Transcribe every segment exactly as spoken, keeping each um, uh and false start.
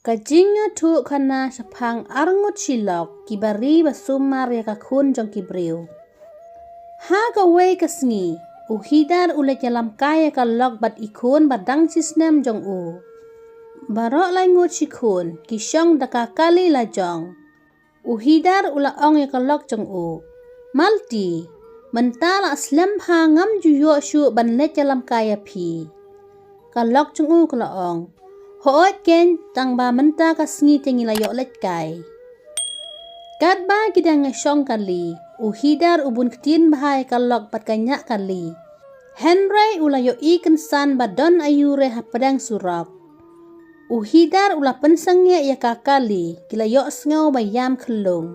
Ka jingïathuh khana shaphang arngut shilok kiba ri ba sumar ïa ka khun jong ki briew. Ha kawei ka sngi, u Hidar u leit ïalam kai ïa ka lok bad i khun ba dang shisnem jong u. Baroh laingut shi khun ki shong da ka kali lajong. U Hidar u la ong ïa ka lok jong u, Malti, mynta la slem bha, ngam ju ïoh shuh ban leit ïalam kai ïa phi. Ka lok jong u ka la ong, Hooid keiñ, tang ba mynta ka sngi te ngi la ïoh leit kai. Katba ki dang ïashong kali, u Hidar u bun ktien bha ïa ka lok bad ka ñiah kali. Hynrei u la ïohi kynsan ba don aiu re hapdeng surok. U Hidar u la pynsangeh ïa ka kali, ki la ïohsngew ba ïam khyllung.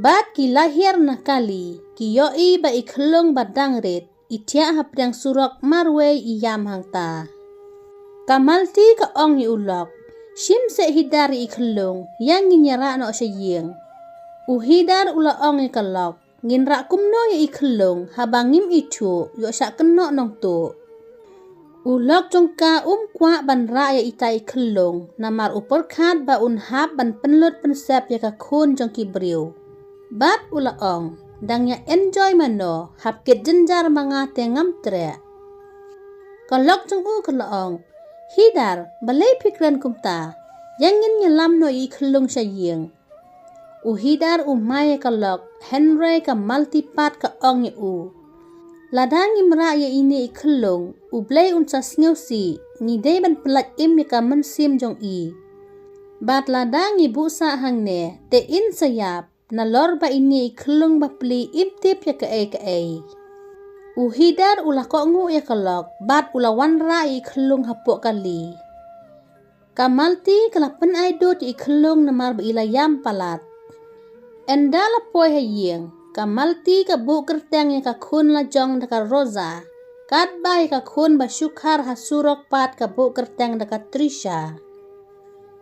Bad ki la hiar na kali, ki ïohi ba i khyllung ba dang rit i thiah hapdeng surok marwei i ïam hangta. Ka Malti ka ong ïa u lok, Shim seh Hidar ïa i khyllung, ïa ngin ïa rah noh sha ïing. U Hidar u la ong ïa ka lok, Ngin rah kumno ïa i khyllung, haba ngim ithuh, ïoh shah kynnoh nongtuh. U lok jong ka um kwah ban rah ïa ita i khyllung, namar u pyrkhat ba un hap ban pynlut pynsep ïa ka khun jong ki briew. Bad u la ong, Dang ïa enjoy mano, hap kit jynjar ma nga te ngam treh. Ka lok jong u ka la ong, Hidar, balei phi kren kumta, ïa ngin ïalam noh ïa i khyllung sha ïing. U Hidar u mai ïa ka lok, hynrei ka Malti pat ka ong ïa u, Lada ngim rah ïa ine i khyllung, U Blei un sa sngewsih, ngi dei ban pyllait im ïa ka mynsiem jong i. Bad lada ngi buh sah hangne, te in sa ïap, nalor ba ine i khyllung bapli im tip ïa kaei kaei. U Hidar u la kohnguh ïa ka lok, bad u la wanrah ïa i khyllung hapoh kali. Ka Malti ka la pynai dud ïa i khyllung namar ba i la ïam palat. Ynda la poi ha ïing, ka Malti ka buh kyrteng ïa ka khun lajong da ka Rosa, katba ïa ka khun ba shu khar ha surok pat ka buh kyrteng da ka Trisha.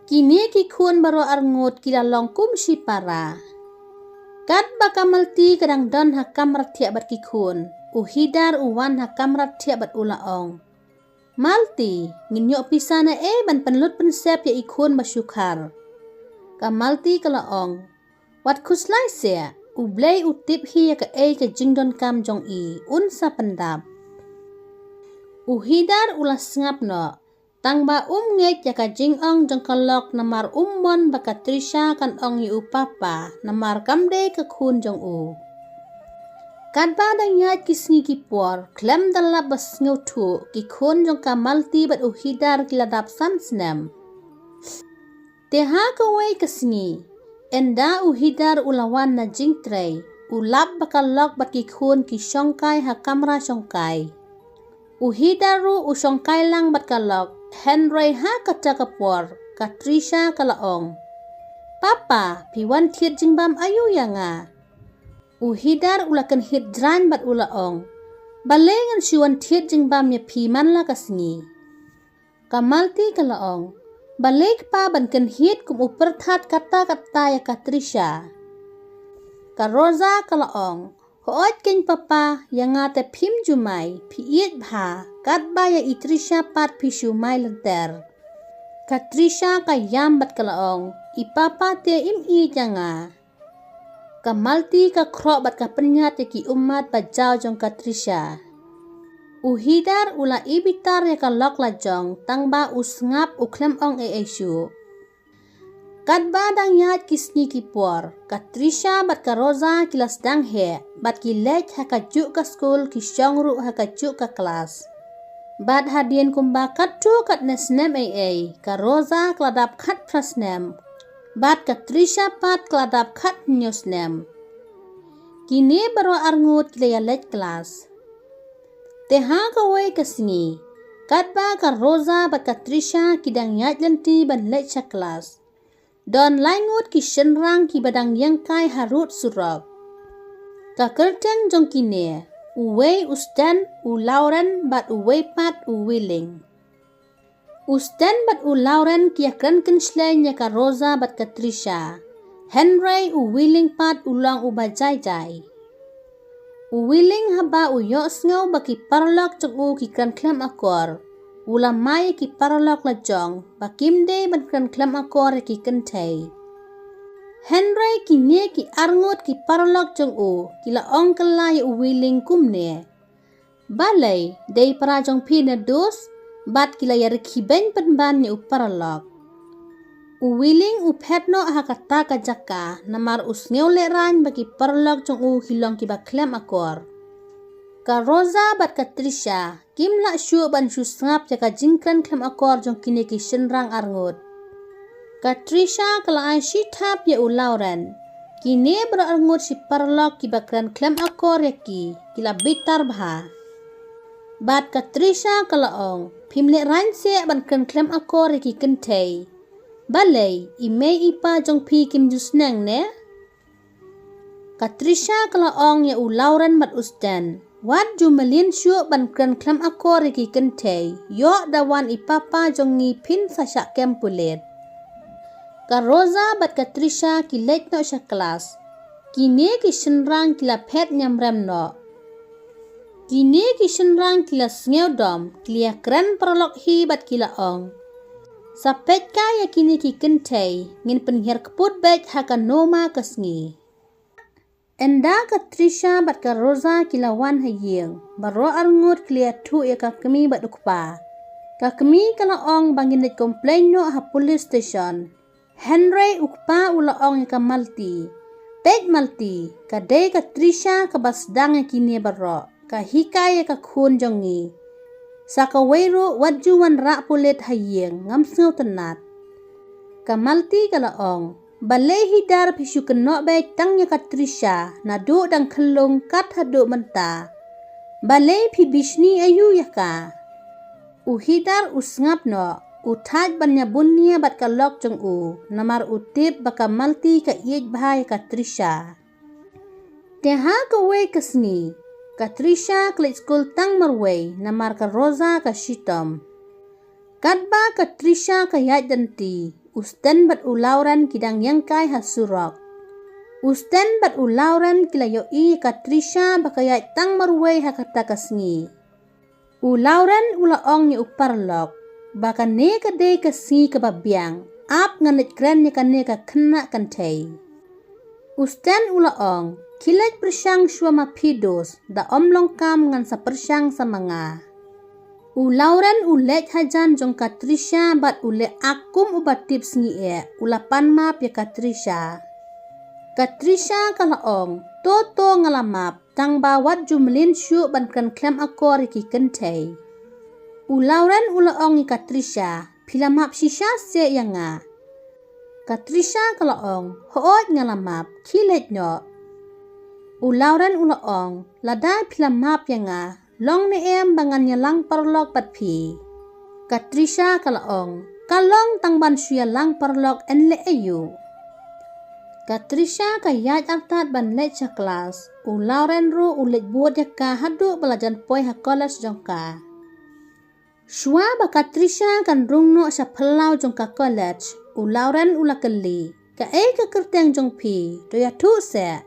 Kine ki khun baroh arngut ki la long kum shipara. Katba ka Malti ka dang don ha kamra thiah bad ki khun, u Hidar u wan ha kamra thiah bad u la ong, Malti, ngin ïoh pisa naei ban pynlut pynsep ïa i khun ba shu khar. Ka Malti ka la ong, Wat khuslai seh, U Blei u tip hi ïa kaei ka jingdonkam jong i, un sa pyndap. U Hidar u la sngap noh, tang ba um ngeit ïa ka jingong jong ka lok namar um mon ba ka Trisha kan ong ïa u papa, namar kam dei ka khun jong u. Katba dang ïaid ki sngi ki por, khlem da lap ba sngewthuh, ki khun jong ka Malti bad u Hidar ki la dap san snem. Te ha kawei ka sngi, ynda u Hidar u la wan na jingtrei, u lap ba ka lok bad ki khun ki shongkai ha kamra shongkai. U Hidar ruh u shongkai lang bad ka lok, hynrei ha kata ka por, ka Trisha ka la ong, Papa, phi wan thied jingbam aiu ïa nga? U Hidar u la kynhied jraiñ bad u la ong, Balei ngan shu wan thied jingbam ïa phi man la ka sngi? Ka Malti ka la ong, Balei kpa ban kynhied kum u pyrthat katta katta ïa ka Trisha? Ka Rosa ka la ong, Hooid keiñ papa, ïa nga te phim ju mai, phi ïeit bha, katba ïa i Trisha pat phi shu mai lynter. Ka Trisha ka ïam bad ka la ong, I papa te im ïeit ïa nga. Ka Malti ka khroh bad ka pynïaid ïa ki ummat ba jaw jong ka Trisha. U Hidar u la i bitar ïa ka lok lajong tang ba u sngap u khlem ong ei ei shuh. Katba dang ïaid ki sngi ki por, ka Trisha bad ka Rosa ki la sdang heh, bad ki leit ha kajuh ka skul ki shong ruh ha kajuh ka klas. Bad hadien kumba katto katne snem ei ei, ka Rosa ka la dap khatphra snem, bad ka Trisha pat ka la dap khathynñiew snem. Kine baroh arngut ki la ïa leit klas. Te ha kawei ka sngi, katba ka Rosa bad ka Trisha ki dang ïaid lynti ban leit sha klas, don laingut ki shynrang kiba dang ïeng kai harud surok. Ka kyrteng jong kine, uwei u Stan, u Lauren bad uwei pat u Willing. U Stan bad u Lauren ki ïa kren kynshlei ïa ka Rosa bad ka Trisha. Hynrei u Willing pat u long uba jai jai. U Willing haba u ïohsngew ba ki paralok jong u ki kren khlem akor, u la mai ïa ki paralok la jong ba kim dei ban kren khlem akor ïa ki kynthei. Hynrei kine ki arngut ki paralok jong u ki la ong kylla ïa u Willing kumne: Balei dei para jong phi na dus? Bad ki la ïa rkhie beiñ pynban ïa u paralok. U Willing u phet noh ha kata ka jaka namar u sngew lehraiñ ba ki paralok jong u ki long kiba khlem akor. Ka Rosa bad ka Trisha kim lah shuh ban shu sngap ïa ka jingkren khlem akor jong kine ki shynrang arngut. Ka Trisha ka la ai shi thap ïa u Lauren. Kine baroh arngut shi paralok kiba kren khlem akor ïa ki, ki la bitar bha. Bad ka Trisha ka la ong: Phim lehraiñ seh ban kren khlem akor ïa ki kynthei. Balei i mei i pa jong phi kim ju sneng ne? Ka Trisha ka la ong ïa u Lauren bad u Stan: Wat ju mlien shuh ban kren khlem akor ïa ki kynthei. Ïoh da wan i papa jong ngi phin sa shah kem pulit. Ka Rosa bad ka Trisha ki leit noh sha klas. Kine ki shynrang ki la phet ñiamrem noh. Kine ki shynrang ki la sngewdom, ki la ïa kren paralok hi bad ki la ong: Sa peit kai ïa kine ki kynthei, ngin pynhiar kput beit ha kano ma ka sngi. Ynda ka Trisha bad ka Rosa ki la wan ha ïing, baroh arngut ki la ïathuh ïa ka kmie bad u kpa. Ka kmie ka la ong ba ngin leit complain noh ha police station. Hynrei u kpa u la ong ïa ka Malti: Peit Malti, ka dei ka Trisha kaba sdang ïa kine baroh, ka hikai ïa ka khun jong ngi. Sa kawei ruh wat ju wanrah pulit ha ïing, ngam sngewtynnat. Ka Malti ka la ong: Balei Hidar phi shu kynnoh beit tang ïa ka Trisha, naduh dang khyllung kat haduh mynta? Balei phi bishni aïu ïa ka? U Hidar u sngap noh, u thait ban ïa bun nia bad ka lok jong u, namar u tip ba ka Malti ka ïeit bha ïa ka Trisha. Te ha kawei ka sngi, ka Trisha ka leit skul tang marwei, namar ka Rosa ka shitom. Katba ka Trisha ka ïaid lynti, u Stan bad u Lauren ki dang ïeng kai ha surok. U Stan bad u Lauren ki la ïohi ïa ka Trisha ba ka ïaid tang marwei ha kata ka sngi. U Lauren u la ong ïa u paralok ba kane ka dei ka sngi kaba biang, ap ngan leit kren ïa kane ka khynnah kynthei. U Stan u la ong: Khie leit pyrshang shuwa ma phi dus, da ym long kam ngan sa pyrshang sa ma nga. U Lauren u leit hajan jong ka Trisha bad u leh ak kum uba tip sngi eh, u la pan map ïa ka Trisha. Ka Trisha ka la ong: To to nga la map, tang ba wat ju mlien shuh ban kren khlem akor ïa ki kynthei. U Lauren u la ong ïa ka Trisha: Phi la map shisha seh ïa nga? Ka Trisha ka la ong: Hooid nga la map, khie leit noh. U Lauren u la ong: Lada phi la map ïa nga, long ne em ba ngan ïalang paralok bad phi? Ka Trisha ka la ong: Ka long tang ban shu ïalang paralok, yn leh aïu? Ka Trisha ka ïaid artat ban leit sha klas. U Lauren ruh u leit bud ïa ka haduh ba la jan poi ha college jong ka. Shuwa ba ka Trisha kan rung noh sha phyllaw jong ka college, u Lauren u la kylli: Kaei ka kyrteng jong phi? To ïathuh seh.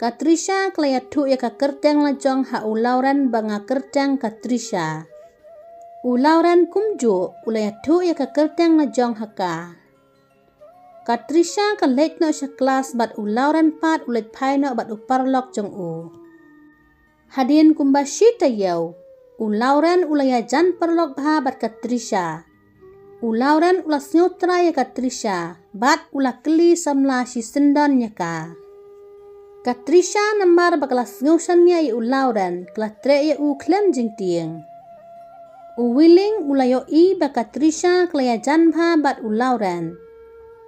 Ka Trisha ka la ïathuh ïa ka kyrteng la jong ha u Lauren ba nga kyrteng ka Trisha. U Lauren kumjuh u la ïathuh ïa ka kyrteng la jong ha ka. Ka Trisha ka leit noh sha klas bad u Lauren pat u leit phai noh bad u paralok jong u. Hadien kumba shi taïew, u Lauren u la ïajan paralok bha bad ka Trisha. U Lauren u la sngewtrai ïa ka Trisha bad u la kylli samla shisyndon ïa ka. Ka Trisha namar ba ka la sngewshaniah ïa u Lauren, ka la treh ïa u khlem jingtieng. U Willing u la ïohi ba ka Trisha ka la ïajan bha bad u Lauren.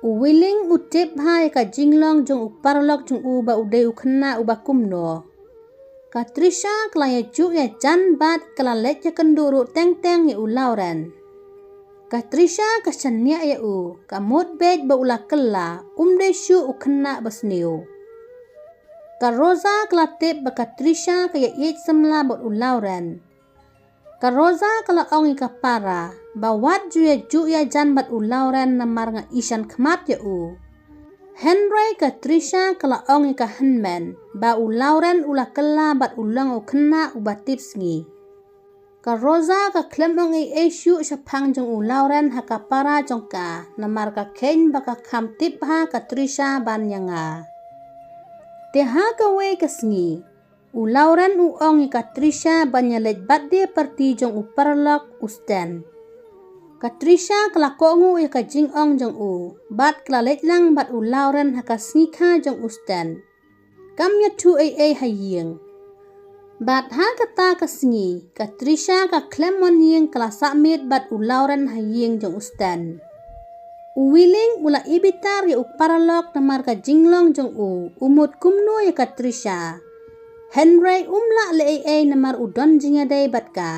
U Willing u tip bha ïa ka jinglong jong u paralok jong u ba u dei u khynnah uba kumno. Ka Trisha ka la ïajuh ïajan bad ka la leit ïakynduh ruh teng teng ïa u Lauren. Ka Trisha ka shaniah ïa u, ka mut beit ba u la kylla, um dei shuh u khynnah basniew. Ka Rosa ka la tip ba ka Trisha ka ïaieit samla bad u Lauren. Ka Rosa ka la ong ïa ka para ba wat ju ïajuh ïajan bad u Lauren namar nga ishan khmat ïa u. Hynrei ka Trisha ka la ong ïa ka hynmen ba u Lauren u la kylla bad u long u khynnah uba tipsngi. Ka Rosa ka khlem ong ei ei shuh shaphang jong u Lauren ha ka para jong ka, namar ka kheiñ ba ka kham tip bha ka Trisha ban ïa nga. Te ha kawei ka sngi, u Lauren u ong ïa ka Trisha ban ïa leit birthday party jong u paralok u Stan. Ka Trisha ka la kohnguh ïa ka jingong jong u, bad ka la leit lang bad u Lauren ha ka sngi kha jong u Stan. Kam ïathuh ei ei ha ïing. Bad ha kata ka sngi, ka Trisha ka khlem wan ïing, ka la sah miet bad u Lauren ha ïing jong u Stan. U Willing u la i bitar ïa u paralok namar ka jinglong jong u, u mut kumno ïa ka Trisha. Hynrei um lah leh ei ei namar u don jingïadei bad ka.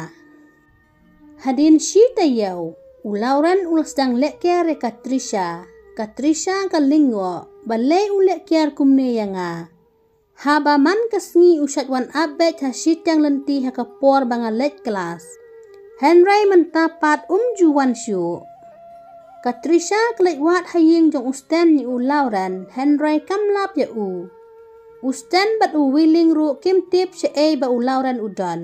Hadien shi taïew, u Lauren u la sdang lehker ïa ka Trisha. Ka Trisha ka lyngngoh, balei u lehker kumne ïa nga. Haba man ka sngi u shait wan ap beit ha shiteng lynti ha ka por ba nga leit klas. Hynrei mynta pat um ju wan shuh. Ka Trisha ka leit wad ha ïing jong u Stan ïa u Lauren, hynrei kam lap ïa u. U Stan bad u Willing ruh kim tip shaei ba u Lauren u don.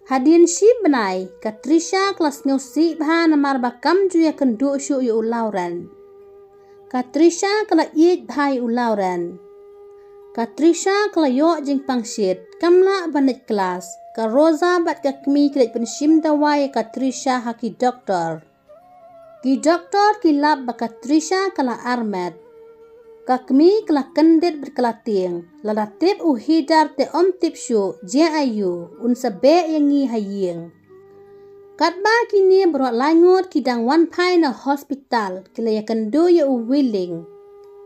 Hadien shi bnai, ka Trisha ka la sngewsih bha namar ba kam ju ïakynduh shuh ïa u Lauren. Ka Trisha ka la ïeit bha ïa u Lauren. Ka Trisha ka la ïoh jingpang shit, kam lah ban leit klas. Ka Rosa bad ka kmie ki leit pynshim dawai ïa ka Trisha ha ki doktor. Ki doktor ki lap ba ka Trisha ka la armet. Ka kmie ka la kyndit bad ka la tieng. Lada tip u Heather te ym tip shuh, jia aiu, un sa beh ïa ngi ha ïing. Katba kine baroh laingut ki dang wan phai na hospital, ki la ïakynduh ïa u Willing.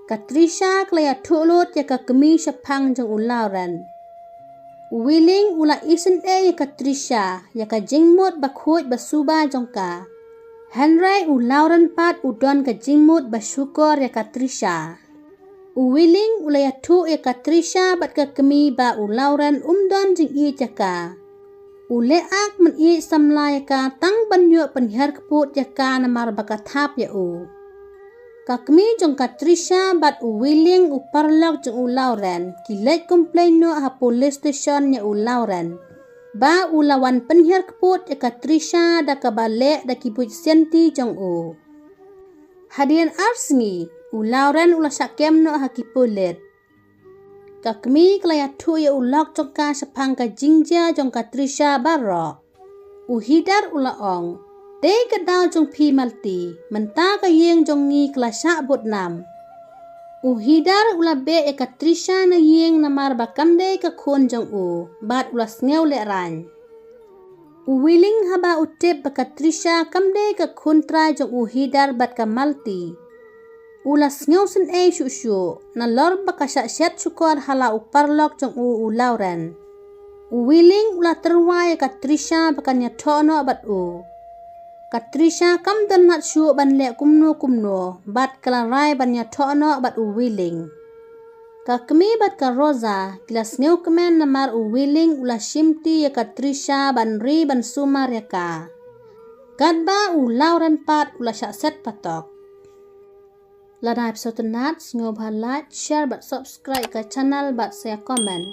Ka Trisha ka la ïathuh lut ïa ka kmie shaphang jong u Lauren. U Willing u la isynei ïa ka Trisha ïa ka jingmut bakhuid basuba jong ka. Hynrei u Lauren pat u don ka jingmut bashukor ïa ka Trisha. U Willing u la ïathuh ïa ka Trisha bad ka kmie ba u Lauren um don jingïeit ïa ka. U leh ak mynïeit samla ïa ka tang ban ïoh pynhiar kput ïa ka namar ba ka thap ïa u. Ka kmie jong ka Trisha bad u Willing u paralok jong u Lauren ki leit complain noh ha police station ïa u Lauren. Ba u la wan pynhiar kput ïa ka Trisha da kaba leh da ki buit sianti jong u. Hadien ar sngi, u Lauren u la shah kem noh ha ki pulit. Ka kmie ka la ïathuh ïa u lok jong ka shaphang ka jingjia jong ka Trisha baroh. U Heather u la ong, "Dei ka daw jong phi Malti, mynta ka ïing jong ngi ka la shah bud nam." U Heather u la beh ïa ka Trisha na ïing namar ba kam dei ka khun jong u, bad u la sngew lehraiñ. U Willing haba u tip ba ka Trisha kam dei ka khun trai jong u Heather bad ka Malti, u la sngewsynei shuh shuh, nalor ba ka shah shet shukor ha la u paralok jong u u Lauren. U Willing u la tyrwa ïa ka Trisha ba kan ïathoh noh bad u. Ka Trisha kam don lad shuh ban leh kumno kumno, bad ka la rai ban ïathoh noh bad u Willing. Ka kmie bad ka Rosa ki la sngewkmen namar u Willing u la shimti ïa ka Trisha ban ri ban sumar ïa ka. Katba u Lauren pat u la shah set patok. Lada phi sngewtynnat, sngewbha like, share bad subscribe ka channel bad sa comment.